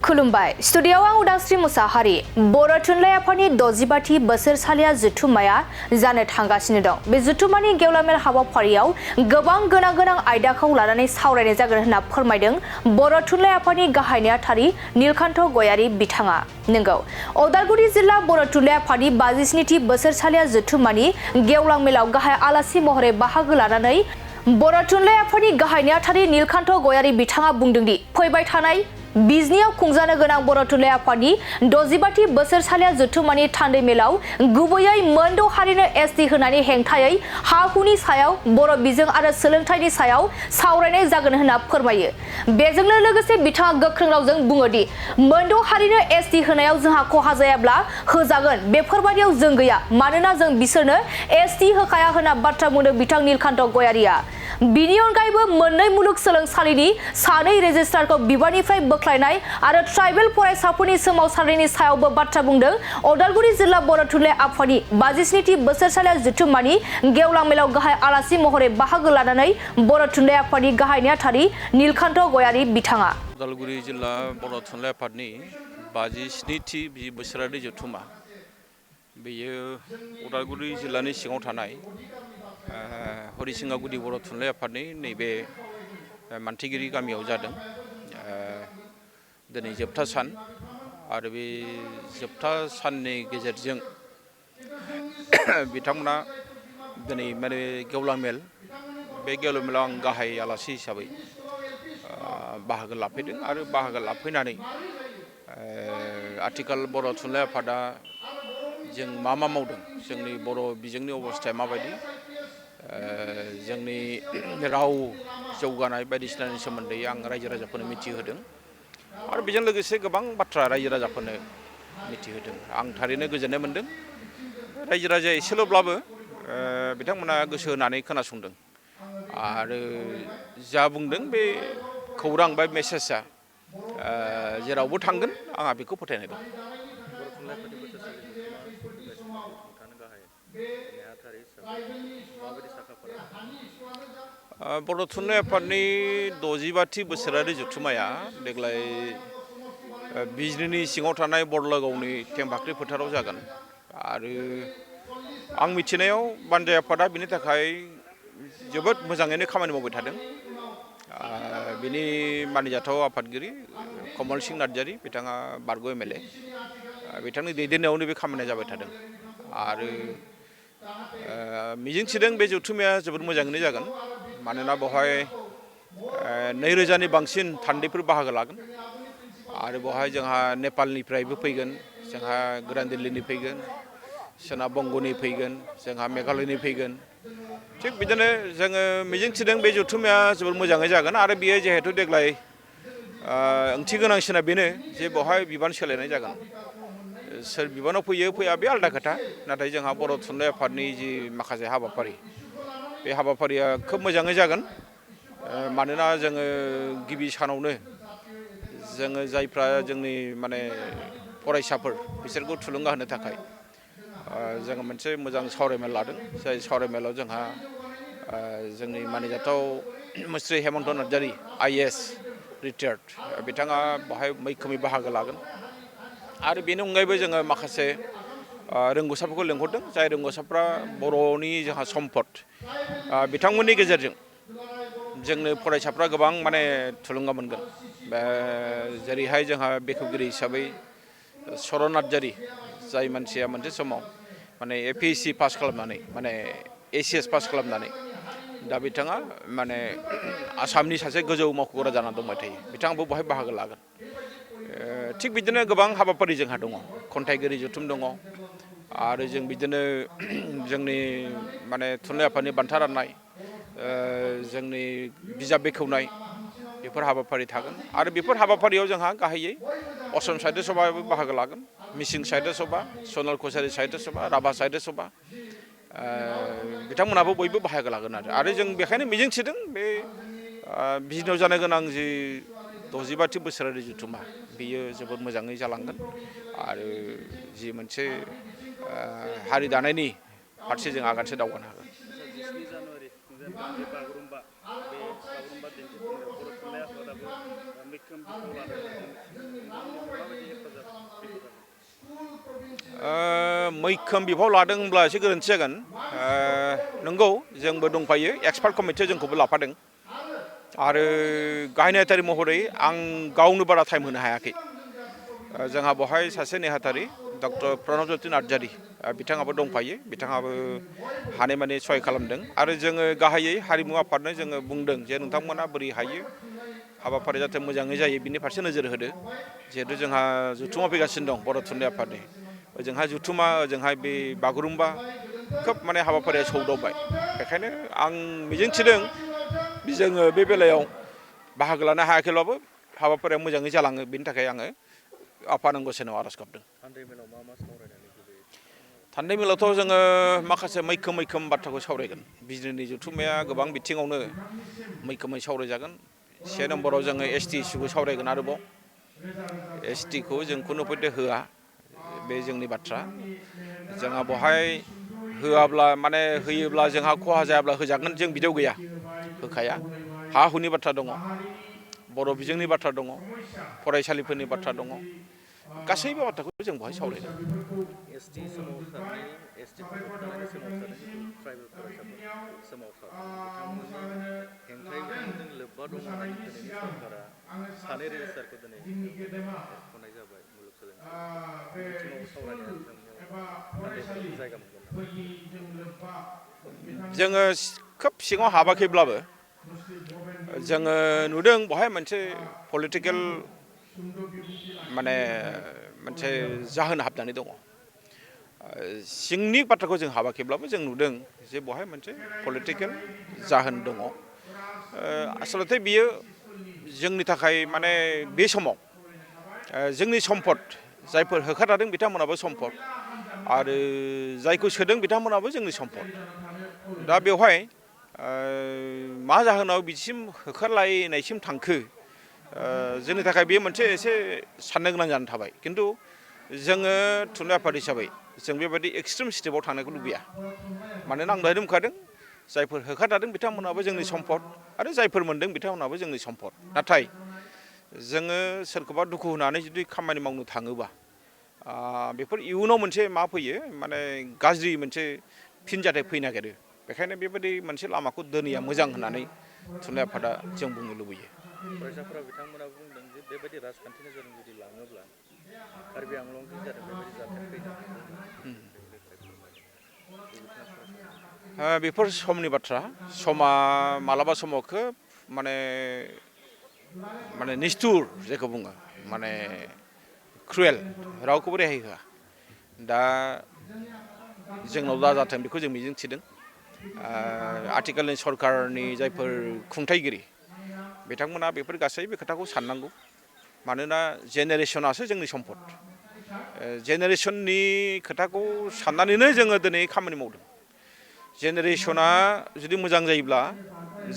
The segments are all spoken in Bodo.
खुलुमबाय स्टुडियोआव आं उदांस्रि मुसाहारि बर' थुनलाइ आफादनि 65थि बोसोरसालिया जथुम्माया जानो थांगासिनो दं। बे जथुम्मानि गेवलां मेल हाबाफारियाव गोबां गोनां आयदाखौ लानानै सावरायनाय जागोन होनना फोरमायदों बर' थुनलाइ आफादनि गाहाय नेहाथारि नीलकान्त गयारी बिथाङा। नंगौ, उदालगुरि जिल्ला बर' थुनलाइ आफादनि 57थि बोसोरसालिया जथुम्मानि गेवलां मेलाव गाहाय आलासि महरै बाहागो लानानै बर' थुनलाइ आफादनि गाहाय नेहाथारि नीलकान्त गयारी बिथाङा बुंदोंदि फैबाय थानाय बिजनियाव खुंजानो गोनां बर' थुनलाइ आफादनि 65थि बोसोरसालिया जथुम्मानि थान्दै मेलाव गुबैयै मोनद' हारिनो एसटि होनायनि हेंथायै हा-हुनि सायाव बर' बिजों आरो सोलोंथाइनि सायाव सावरायनाय जागोन होनना फोरमायो। बेजोंनो लोगोसे बिथाङा गोख्रों रावजों बुङोदि मोनद' हारिनो एसटि होनायाव जोंहा खहा जायाब्ला होजागोन, बेफोरबायदियाव जों गैया, मानोना जों बिसोरनो एसटि होखाया होनना बाथ्रा बुंदों बिथां नीलकान्त गयारीआ। बिनि अनगायैबो मोननै मुलुगसोलोंसालिनि सानै रेजिस्ट्रारखौ बिबाननिफ्राय बोख्लायनाय आरो ट्राइबेल फरायसाफोरनि सोमावसारनायनि सायावबो बाथ्रा बुंदों। उदालगुरि जिल्ला बर' थुनलाइ आफादनि 57थि बोसोरसालिया जथुम्मानि गेवलां मेलाव गाहाय आलासि महरै बाहागो लानानै बर' थुनलाइ आफादनि गाहाय नेहाथारि नीलकान्त गयारी बिथाङा। उदालगुरि जिल्ला बर' थुनलाइ आफादनि 57थि बोसोरारि जथुम्मा बेयो उदालगुरि जिल्लानि सिङाव थानाय हरिसिङागुदि बर' थुनलाइ आफादनि नैबे मानथिगिरि गामियाव जादों। दिनै जोबथा सान आरो बे जोबथा साननि गेजेरजों बिथांमोना दिनै माने गेवलां मेल, बे गेवलां मेलाव आं गाहाय आलासि हिसाबै बाहागो लाफैदों आरो बाहागो लाफैनानै आथिखाल बर' थुनलाइ आफादा जों मा मावदों, जोंनि बर' बिजोंनि अबस्थाया माबायदि, जोंनि राव जौगानाय बायदिसिनानि सोमोन्दै आं रायजो राजाफोरनो मिथिहोदों आरो बेजों लोगोसे गोबां बाथ्रा रायजो राजाफोरनो मिथिहोदों। आं थारैनो गोजोननाय मोनदों। रायजो राजाया एसेल'ब्लाबो बिथांमोना गोसो होनानै खोनासंदों आरो जा बुंदों बे खौरां बा मेसेजआ जेरावबो थांगोन आंहा बेखौ फोथायनाय दं। बर' थुनलाइ आफादनि बोसोरसालि जथुम्मा सफैगासिनो दं। नोंथाङानो गाहाय नेहाथारि हिसाबै माबायदि साखाफारा? बर' थुनलाइ आफादनि 65थि बोसोरारि जथुम्माया देग्लाय बिजनिनि सिङाव थानाय बरलागावनि थेंफाख्रि फोथाराव जागोन आरो आं मिथिनायाव बानजाय आफादा बिनि थाखाय जोबोद मोजाङैनो खामानि मावबाय थादों। बिनि मानिजाथाव आफादगिरि कमल सिंह नार्जारी बिथाङा बारग' MLA, बिथांनि दैदेननायावनो बे खामानिया जाबाय थादों आरो मिजिंथिदों बे जथुम्माया जोबोद मोजाङैनो जागोन, मानोना बेवहाय 2000नि बांसिन थान्दैफोर बाहागो लागोन आरो बेवहाय जोंहा नेपालनिफ्रायबो फैगोन, जोंहा गोदान दिल्लीनि फैगोन, सोनाब बंग'नि फैगोन, जोंहा मेघालयनि फैगोन। थिग बिदिनो जोङो मिजिंथिदों बे जथुम्माया जोबोद मोजाङै जागोन आरो बियो जिहेतु देग्लाय ओंथि गोनांसिना बेनो जे बेवहाय बिबान सोलायनाय जागोन। सोर बिबानाव फैयो फैया बे आलादा खोथा, नाथाय जोंहा बर' थुनलाइ आफादनि जि माखासे हाबाफारि, बे हाबाफारिया खोब मोजाङै जागोन। मानोना जोङो गिबि सानावनो जोङो जायफ्रा जोंनि माने फरायसाफोर बिसोरखौ थुलुंगा होनो थाखाय जोङो मोनसे मोजां सावरायमेल लादों। जाय सावरायमेलाव जोंहा जोंनि मानिजाथाव मुस्रि हेमन्त नार्जारी IAS रिटायार्ड, बिथाङा बेवहाय मैखोमै बाहागो लागोन आरो बेनि अनगायैबो जोङो माखासे रोंगौसाफोरखौ लेंहरदों, जाय रोंगौसाफ्रा बर'नि जोंहा सम्पद, बिथांमोननि गेजेरजों जोंनो फरायसाफ्रा गोबां माने थुलुंगा मोनगोन। जेरैहाय जोंहा बेखेवगिरि हिसाबै चरन नार्जारी, जाय मानसिया मोनसे समाव माने APSC पास खालामनानै माने ACS पास खालामनानै दा बिथाङा माने आसामनि सासे गोजौ मावख'गिरि जानानै दंबाय थायो, बिथाङाबो बेवहाय बाहागो लागोन। थिग बिदिनो गोबां हाबाफारि जोंहा दङ, खन्थाइगिरि जथुम दङ आरो जों बिदिनो जोंनि माने थुनलाइ आफादनि बान्था राननाय, जोंनि बिजाब बेखेवनाय, बेफोर हाबाफारि थागोन आरो बेफोर हाबाफारियाव जोंहा गाहायै असम साहित्य सभायाबो बाहागो लागोन, मिसिं साहित्य सभा, सनाल कछारी साहित्य सभा, राभा साहित्य सभा, बिथांमोनाबो बयबो बाहागो लागोन आरो जों बेखायनो मिजिंथिदों बे बिजनियाव जानो गोनां जि 65थि बोसोरारि जथुम्मा बेयो जोबोद मोजाङै जालांगोन आरो जि मोनसे हारि दानायनि फारसे जों आगानसे दावगानो हागोन। 17 जानुवारि खुंजानो गोनां जे बागुरुम्बा, बे बागुरुम्बा दिन्थिफुंनायाव बर' थुनलाइ आफादाबो मैखोम बिफाव लादों होनना जों मिथिनो मोनो। नोंथांमोननि मैखोम बिफाव लादों होनब्ला एसे गोरोन्थि जागोन नंगौ जोंबो दंफायो एक्सपार्ट कमिटियाव जोंखौबो लाफादों आरो गाहाय नेहाथारि महरै आं गावनो बारा टाइम होनो हायाखै जोंहा बेवहाय सासे नेहाथारि डक्टर प्रणबज्योति नार्जारि बिथाङाबो दंफायो बिथाङाबो हानायमानि सहाय खालामदों आरो जोङो गाहायै हारिमु आफादनो जोङो बुंदों जे नोंथांमोना बोरै हायो हाबाफारि जाहाथे मोजाङै जायो बिनि फारसे नोजोर होदो जिहेतु जोंहा जथुमा फैगासिनो दं बर' थुनलाइ आफादनि ओजोंहा जथुमा ओजोंहाय बे बागुरुम्बा खोब माने हाबाफारिया सौदावबाय बेखायनो आं मिजिंथिदों जोङो बे बेलायाव बाहागो लानो हायाखैब्लाबो हाबाफारिया मोजाङै जालाङो बेनि थाखाय आङो आफा आनान गसाइनाव आर'ज गाबदों। थान्दैमेलाव मा सावरायनानै गुबैयै थान्दै मेलावथ' जोङो माखासे मैखोम बाथ्राखौ सावरायगोन बिजिरनि जथुम्माया गोबां बिथिङावनो मैखोमै सावरायजागोन से नम्बराव जोङो एसटि इस्युखौ सावरायगोन आरोबाव एसटिखौ जों खुनु पयटे होआ बे जोंनि बाथ्रा जोंहा बेवहाय होआब्ला माने होयोब्ला जोंहा खहा जायाब्ला होजागोन जों बिदियाव गैया होखाया हा हुनि बाथ्रा दङ बर' बिजोंनि बाथ्रा दङ फरायसालिफोरनि बाथ्रा दङ गासैबो बाथ्राखौ जों बेवहाय सावरायगोन। एसटि सोमावसारनाय एसटिफोरखौ होबथानायनि सोमावसारनाय जिथु ट्राइबेल फरायसाफोर सोमावसारनाय बिथांमोननि हेंथायै बिथांमोनजों लोब्बा दङ होननानै दिनैनि सरकारा सानै रेजिस्टारखौ दिनै एरख'नाय जाबाय मुलुगसोलोंसालियाव बे बिथिङाव सावरायनाया नोंथांनियाव थान्दैमेलाव जायगा मोनगोन नामा? जोङो खोब सिङाव हाबाखैब्लाबो जोङो नुदों बेवहाय मोनसे पलिटिकेल माने मोनसे जाहोन हाबनानै दङ सिंनि बाथ्राखौ जों हाबाखैब्लाबो जों नुदों जे बेवहाय मोनसे पलिटिकेल जाहोन दङ आसलथे बियो जोंनि थाखाय माने बे समाव जोंनि सम्पद जायफोर होखारजादों बिथांमोनाबो सम्पद आरो जायखौ सोदों बिथांमोनाबो जोंनि सम्पद दा बेवहाय मा जाहोनाव बिसिम होखारलायनायसिम थांखो जोंनि थाखाय बेयो मोनसे एसे साननो गोनां जानानै थाबाय खिन्थु जोङो थुनलाइ आफाद हिसाबै जों बेबायदि एक्सट्रिम स्टेपाव थांनायखौ लुबैया मानोना आं दहायनो बुंखादों जायफोर होखारजादों बिथांमोनाबो जोंनि सम्पद आरो जायफोर मोनदों बिथांमोनाबो जोंनि सम्पद नाथाय जोङो सोरखौबा दुखु होनानै जुदि खामानि मावनो थाङोबा बेफोर इयुनाव मोनसे मा फैयो माने गाज्रि मोनसे फिनजाथाय फैनो नागिरो बेखायनो बेबायदि मोनसे लामाखौ दोनैया मोजां होननानै थुनलाइ आफादा जों बुंनो लुबैयो। फरायसाफोरा बिथांमोना बुंदों जे बेबायदि राजखान्थि नोजोरजों जुदि लाङोब्ला कार्बि आंलंजों जादों बेबायदि जाथाय फैनो हागौ होननानै बेफोर समनि बाथ्रा समा मालाबा समाव खोब माने निस्थुर जेखौ बुङो माने क्रुएल रावखौबो रेहाय होआ दा जोंनाव दा जाथों बेखौ जों मिजिंथिदों आथिखालनि सरकारनि जायफोर खुंथायगिरि बिथांमोना बेफोर गासैबो खोथाखौ साननांगौ मानोना जेनेरेसनासो जोंनि सम्पद जेनेरेसननि खोथाखौ साननानैनो जोङो दिनै खामानि मावदों जेनेरेसना जुदि मोजां जायोब्ला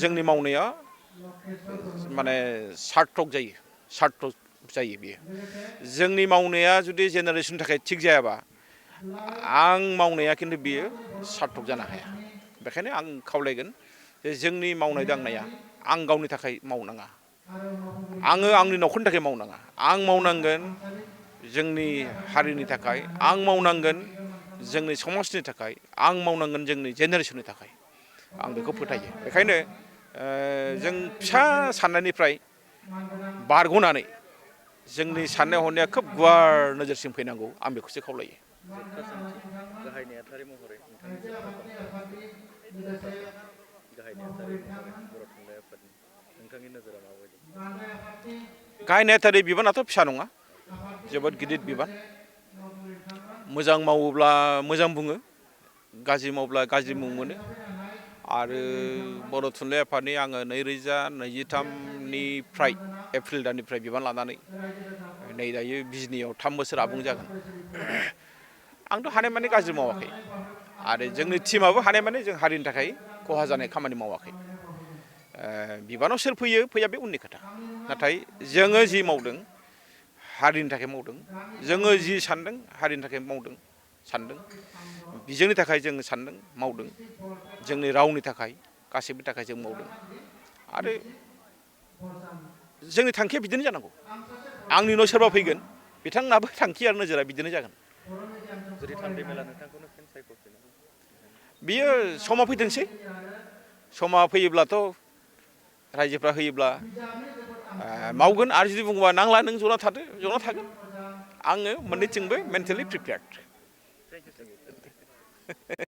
जोंनि मावनाया माने सार्थक जायो बियो जोंनि मावनाया जुदि जेनेरेसननि थाखाय थिग जायाबा आं मावनाया खिन्थु बियो सार्थक जानो हाया बेखायनो आं खावलायगोन जे जोंनि मावनाय दांनाया आं गावनि थाखाय मावनाङा आङो आंनि न'खरनि थाखाय मावनाङा आं मावनांगोन जोंनि हारिनि थाखाय आं मावनांगोन जोंनि समाजनि थाखाय आं मावनांगोन जोंनि जेनेरेसननि थाखाय आं बेखौ फोथायो बेखायनो जों फिसा साननायनिफ्राय बारग'नानै जोंनि साननाय हनाया खोब गुवार नोजोरसिम फैनांगौ आं बेखौसो खावलायो। जोबथा सोंथि गाहाय नेहाथारि महरै नोंथांनि जोबथा बाथ्रा गाहाय नेहाथारि महरै बर' थुनलाइ आफादनि नोंथांनि नोजोरा माबायदि? गाहाय नेहाथारि बिबानाथ' फिसा नङा जोबोद गिदिर बिबान मोजां मावोब्ला मोजां बुङो गाज्रि मावब्ला गाज्रि मुं मोनो आरो बर' थुनलाइ आफादनि आङो 2023निफ्राय एप्रिल दाननिफ्राय बिबान लानानै नै दायो बिजनियाव 3 बोसोर आबुं जागोन आंथ' हानायमानि गाज्रि मावाखै आरो जोंनि टिमाबो हानायमानि जों हारिनि थाखाय खहा जानाय खामानि मावाखै बिबानाव सोर फैयो फैया बे उननि खोथा नाथाय जोङो जि मावदों हारिनि थाखाय मावदों जोङो जि सानदों हारिनि थाखाय मावदों सानदों बिजोंनि थाखाय जोङो सानदों मावदों जोंनि रावनि थाखाय गासैबो थाखाय जों मावदों आरो जोंनि थांखिया बिदिनो जानांगौ आंनि उनाव सोरबा फैगोन बिथांनाबो थांखि आरो नोजोरा बिदिनो जागोन। जुदि थान्दै मेला नोंथांखौनो फिन सायख'फिनो बियो समा फैथोंसै समा फैयोब्लाथ' रायजोफ्रा होयोब्ला मावगोन आरो जुदि बुङोबा नांला नों जना थादो जना थागोन आङो मोननैथिंबो मेन्टेलि प्रिपेयार्ड थेंक इउ